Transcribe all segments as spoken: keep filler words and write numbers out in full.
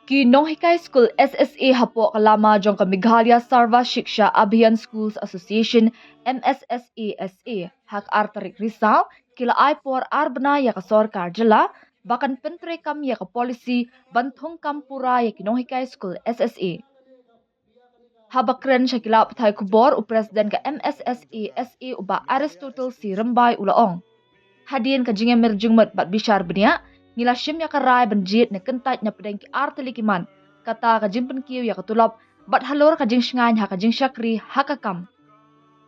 Ki nonghikai skul S S A hapoh ka lama jong ka Meghalaya Sarva Shiksha Abhiyan Schools Association, M S S A S A, ha ka ar tarik Risaw, ki la ai por ar bnai ïa ka sorkar jylla ba kan pyntreikam ïa ka policy ban thungkam pura ïa ki nonghikai skul S S A. Haba kren sha ki lad pathai khubor, u president ka M S S A S A, u Bah Aristotle C Rymbai, u la ong, hadien ka jingïamir jingmut bad bishar bniah, ngi la shim ïa ka rai ban jied ne kyntait na pdeng ki ar tylli ki mat, kata ka jingpynkiew ïa ka tulop bad halor ka jingshngaiñ ha ka jingshakri ha ka kam.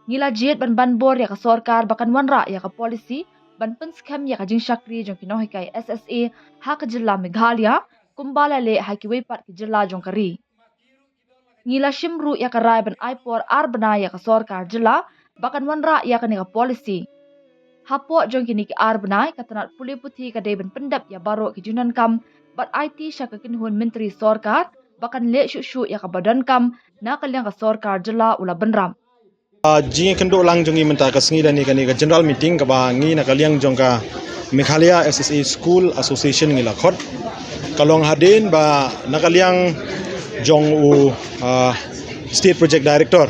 Ngi la jied ban ban bor ïa ka sorkar ba kan wanrah ïa ka policy ban pynskhem ïa ka jingshakri jong ki nonghikai S S A ha ka jylla Meghalaya, kumba la leh ha kiwei pat ki jylla jong ka ri. Ngi la shim ruh ïa ka rai ban ai por ar bnai ïa ka sorkar jylla ba kan wanrah ïa kane ka policy. Hapoh jong kine ki ar bnai, ka tnat pule puthi ka dei ban pyndep ïa baroh ki jingdonkam bad aiti sha ka kynhun myntri sorkar ba kan leh shuh shuh ïa kaba donkam na ka liang ka sorkar jylla, u la bynrap. Ah, jingïakynduh lang jong ngi mynta ka sngi lane kane ka general meeting kaba ngi na ka liang jong ka Meghalaya S S A School Association ngi la khot, ka long hadien ba na ka liang jong u, ah, State Project Director,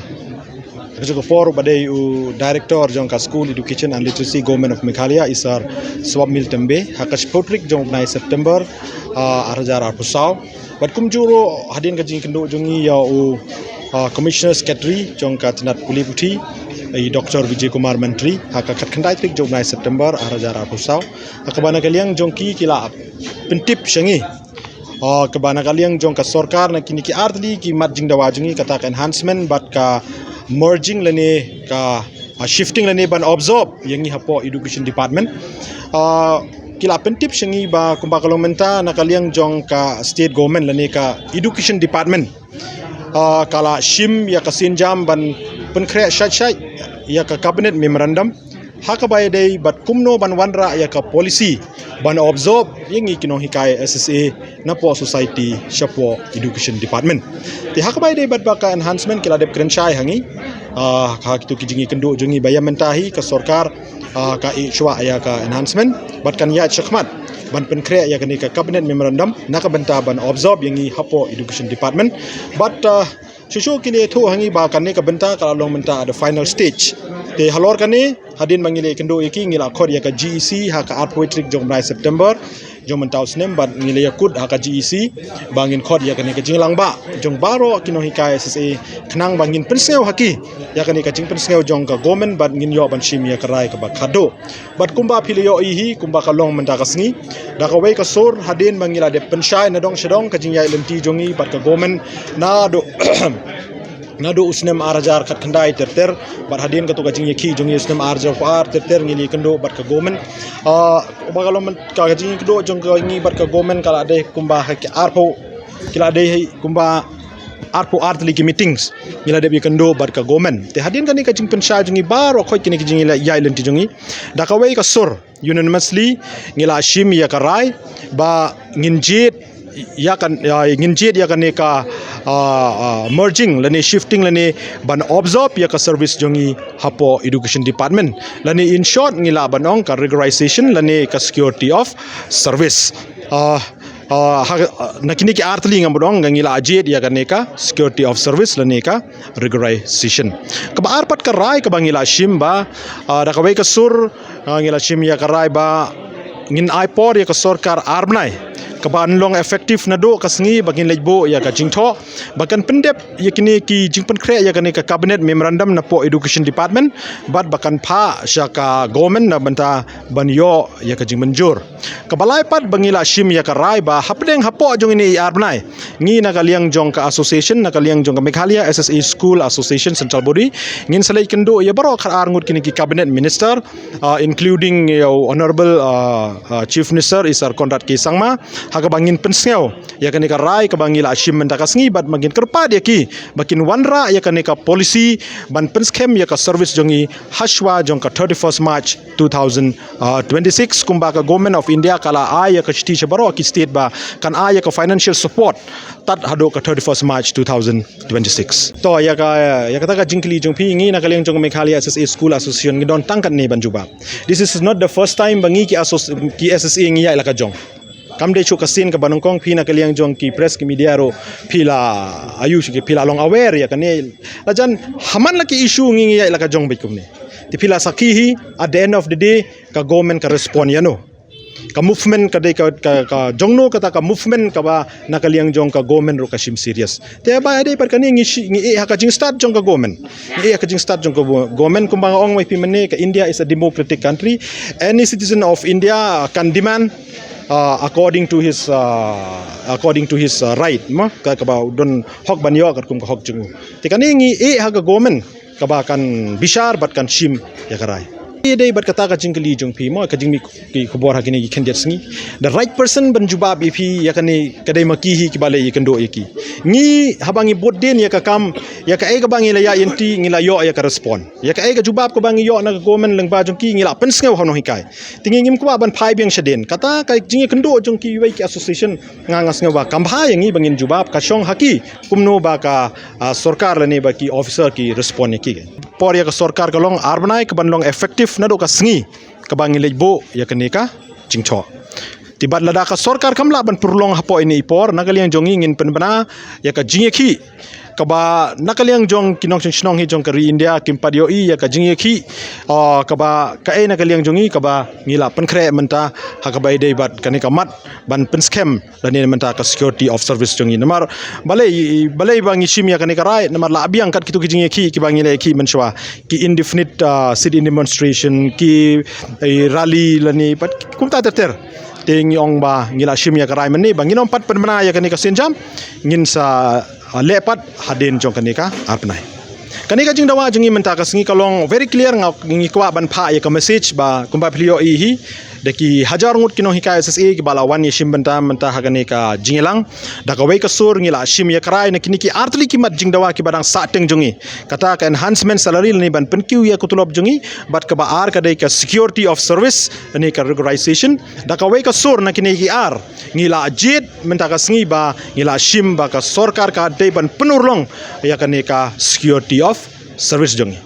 ka jong ka por ba dei u Director jong ka School Education and Literacy, Government of Meghalaya, i Sir Swapnil Tembe, ha ka shiphew tarik jong u bnai September, ah, ar hajar arphew saw. Bad kumjuh ruh hadien ka jingïakynduh jong ngi ïa u, ah, Commissioner Secretary jong ka tnat pule puthi, i Doctor Vijay Kumar Mantri, ha ka khatkhyndai tarik jong u bnai September ar hajar arphew saw, ha kaba na ka liang jong ki ki la pyntip sha ngi, ah, kaba na ka liang jong ka sorkar na kine ki ar tylli ki mat jingdawa jong ngi, kata ka enhancement bad ka merging lane ka, ah, shifting lane ban absorb ïa ngi hapoh Education Department. Ah, ki la pyntip sha ngi ba kumba ka long mynta na ka liang jong ka State Government lane ka Education Department, ah, ka la shim ïa ka sienjam ban pynkhreh shait shait ïa ka Cabinet Memorandum ha kaba ïadei bad kumno ban wanrah ïa ka policy ban absorb ïa ngi ki nonghikai S S A napoh society shapoh Education Department. Te ha kaba ïadei bad ba ka enhancement, ki la dep kren shai ha ngi, ah, ha kito ki jingïakynduh jong ngi ba ïa mynta hi ka sorkar, ah, ka ïeh shuwa ïa ka enhancement bad kan ïaid shakhmat ban pynkhreh ïa kane ka Cabinet Memorandum na ka bynta ban absorb ïa ngi hapoh Education Department. Bad, ah, shuh shuh ki la ïathuh ha ngi ba kane ka bynta ka la long mynta at the final stage. Te halor kane, hadien ba ngi la ïakynduh ïa ki, ngi la khot ïa ka G E C ha ka arphew tarik jong u bnai September jong mynta u snem, bad ngi la ïakut ha ka G E C ba ngin khot ïa kane ka jinglang ba jong baroh ki nonghikai S S A khnang ba ngin pynsngew ha ki ïa kane ka jingpynsngew jong ka government bad ngin ïoh ban shim ïa ka rai kaba khadduh. Bad kumba phi la ïohi hi, kumba ka long mynta ka sngi, da kawei ka sur, hadien ba ngi la dep pynshai na dong sha dong ka jingïaid lynti jong ngi bad ka government naduh naduh u snem ar hajar khatkhyndai ter ter, bad hadien kato ka jingïakhih jong ngi u snem ar hajar arphew ar ter ter, ngi la ïakynduh bad ka government. Ah, ba ka long mynta ka jingïakynduh jong ngi bad ka government ka la dei kumba ha ki arphew, ki la dei hi kumba arphew ar tylli ki meetings ngi la dep ïakynduh bad ka government. Te hadien kane ka jingpynshai jong ngi baroh khoit kine ki jingïaid lynti jong ngi, da kawei ka sur, unanimously, ngi la shim ïa ka rai ba ngin jied ïa ka, ïa, ngin jied ïa kane ka, ah, ah, merging lane shifting lane ban absorb ïa ka service jong ngi hapoh Education Department, lane in short ngi lah ban ong ka regularization lane ka security of service. Ah, ah, ha, na kine ki ar tylli ngam bud ong, ngi la jied ïa kane ka security of service lane ka regularization. Kaba ar pat ka rai kaba ngi la shim ba, ah, da kawei ka sur, ah, ngi la shim ïa ka rai ba ngin ai por ïa ka sorkar ar bnai, kaban long effective naduh ka sngi ba ngin leit buh ïa ka jingthoh ba kan pyndep ïa kine ki jingpynkhreh ïa kane ka Cabinet Memorandum napoh Education Department, bad ba kan phah sha ka government na bynta ban ïoh ïa ka jingmynjur. Kaba lai pat ba ngi la shim ïa ka rai ba hapdeng hapoh jong ine i ar bnai, ngi na ka liang jong ka association, na ka liang jong ka Meghalaya S S A School Association Central Body, ngin sa leit kynduh ïa baroh khatar ngut kine ki cabinet minister, ah, including ïa u Honorable, ah, ah, Chief Minister i Sir Conrad K Sangma, ha kaba ngin pynsngew ïa kane ka rai kaba ngi la shim mynta ka sngi, bad ba ngin kyrpad ïa ki ba kin wanrah ïa kane ka policy ban pynskhem ïa ka service jong ngi hashwa jong ka thirty-first March two thousand twenty-six, kumba ka Government of India ka la ai ïa ka shithi sha baroh ki state ba kan ai ïa ka financial support tad haduh ka thirty-first March two thousand twenty-six. To, ïa ka, ïa kata ka jingkylli jong phi, ngi na ka liang jong Meghalaya S S A School Association ngi don tang katne ban jubab. This is not the first time ba ngi ki asso-, ki S S A ngi ïaid la ka jong. Kam dei shuh ka sien kaba nyngkong, phi na ka liang jong ki press ki media ruh phi la, ayu shu ki phi la long aware ïa kane. La jan ha man la ki issue ngi ngi ïa la ka jong bad kumne. Te phi la sakhi hi, at the end of the day ka government ka respond ïa no. Ka movement ka dei ka, ka, ka jong no kata ka movement kaba na ka liang jong ka government ruh ka shim serious. Te ba ïa dei pat kane ngi shi, ngi eh ha ka jingstad jong ka government. Ngi eh ha ka jingstad jong ka government. Kumba nga ong mai phi mynne, ka India is a democratic country. Any citizen of India kan demand uh, according to his uh, according to his uh, right, ma ka kaba don hok ban ïoh katkum ka hok jong u. Te kane ngi eh ha ka government kaba kan bishar bad kan shim ïa ka rai. Ïa dei bad kata ka jingkylli jong phi, ma ka jingmih ki khubor ha kine ki khyndiat sngi. The right person ban jubab ïa phi ïa kane ka dei ma ki hi kiba leh ïa kynduh ïa ki. Ngi haba ngi bud dien ïa ka kam, ïa kaei kaba ngi la ïa ïenti ngi la ïoh ïa ka respond. Ïa kaei ka jubab kaba ngi ïoh na ka government lyngba jong ki ngi la pynsngew ha u nonghikai. Te ngi ngim kwah ban phai biang shadien. Kata ka jingïakynduh jong kiwei ki association nga nga sngew ba kam bha ïa ngi ba ngin jubab ka shong ha ki. Kumno ba ka ah, sorkar lane ba ki officer ki respond ïa ki. Por ïa ka sorkar ka long ar bnai kaban long effective naduh ka sngi kaba ngi leit buh ïa kane ka jingthoh. Te bad lada ka sorkar kam lah ban pynlong hapoh ine i por, na ka liang jong ngi ngin pynbna ïa ka jingïakhih kaba na ka liang jong ki nongshong shnong hi jong ka ri India kim pat ïohi ïa ka jingïakhih, ah, kaba kaei na ka liang jong ngi kaba ngi la pynkhreh mynta ha kaba ïadei bad kane ka mat ban pynskhem lane mynta ka security of service jong ngi. Namar balei, balei ba ngi shim ïa kane ka rai, namar la biang kat kitu ki jingïakhih kiba ngi la ïakhih mynshuwa, ki indefinite uh, sit-in demonstration, ki eh, rally lane pat kumta ter ter. Te ngi ong ba ngi la shim ïa ka rai mynne ba ngin ym pat pynbna ïa kane ka sienjam, ngin sa uh, leh pat hadien jong kane ka ar bnai. Kane ka jingdawa jong ngi mynta ka sngi ka long very clear, nga ngi kwah ban phah ïa ka message ba kumba phi la ïohi hi da ki hajar ngut ki nonghikai S S A kiba la wan ïashim bynta mynta ha kane ka jingïalang. Da kawei ka sur ngi la shim ïa ka rai na kine ki artylli ki mat jingdawa kiba dang sahteng jong ngi. Kata ka enhancement salary lane ban pynkiew ïa ka tulop jong ngi, bad kaba ar ka dei ka security of service lane ka regularization. Da kawei ka sur na kine ki ar ngi la jied mynta ka sngi ba ngi la shim ba ka sorkar ka dei ban pynurlong ïa kane ka security of service jong ngi.